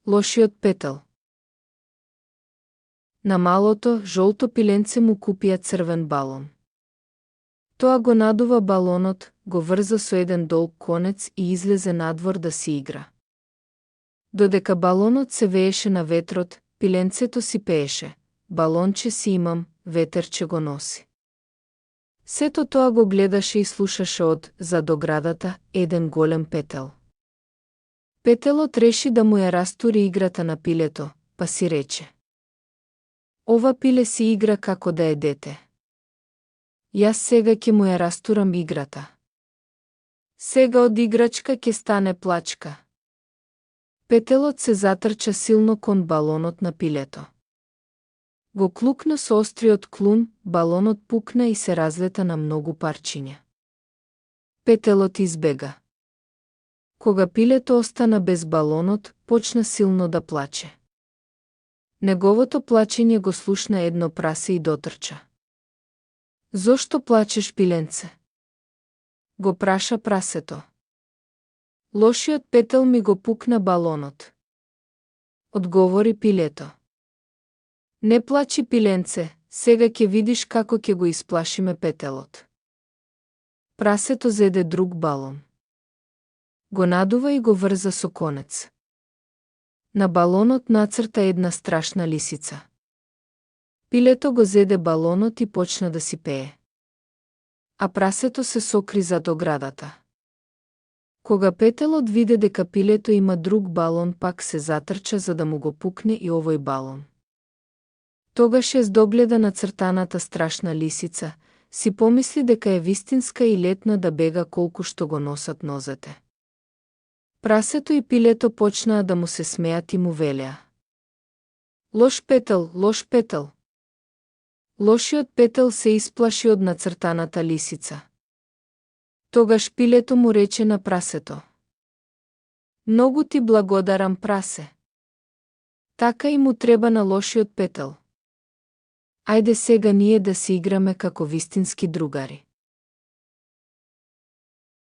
Лошиот петел. На малото, жолто пиленце му купија црвен балон. Тоа го надува балонот, го врза со еден долг конец и излезе надвор да си игра. Додека балонот се вееше на ветрот, пиленцето си пееше: балонче си имам, ветерче го носи. Сето тоа го гледаше и слушаше од зад оградата еден голем петел. Петелот реши да му ја растури играта на пилето, па си рече: ова пиле си игра како да е дете. Јас сега ќе му ја растурам играта. Сега од играчка ќе стане плачка. Петелот се затрча силно кон балонот на пилето. Го клукна со остриот клун, балонот пукна и се разлета на многу парчиња. Петелот избега. Кога пилето остана без балонот, почна силно да плаче. Неговото плачење го слушна едно прасе и дотрча. Зошто плачеш, пиленце? Го праша прасето. Лошиот петел ми го пукна балонот. Одговори пилето. Не плачи, пиленце, сега ќе видиш како ќе го исплашиме петелот. Прасето зеде друг балон. Го надува и го врза со конец. На балонот нацрта една страшна лисица. Пилето го зеде балонот и почна да си пее. А прасето се сокри зад оградата. Кога петелот виде дека пилето има друг балон, пак се затрча за да му го пукне и овој балон. Тогаш ја здогледа нацртаната страшна лисица, си помисли дека е вистинска и летна да бега колку што го носат нозете. Прасето и пилето почнаа да му се смеат и му велеа: лош петел, лош петел. Лошиот петел се исплаши од нацртаната лисица. Тогаш пилето му рече на прасето: многу ти благодарам, прасе. Така и му треба на лошиот петел. Ајде сега ние да си играме како вистински другари.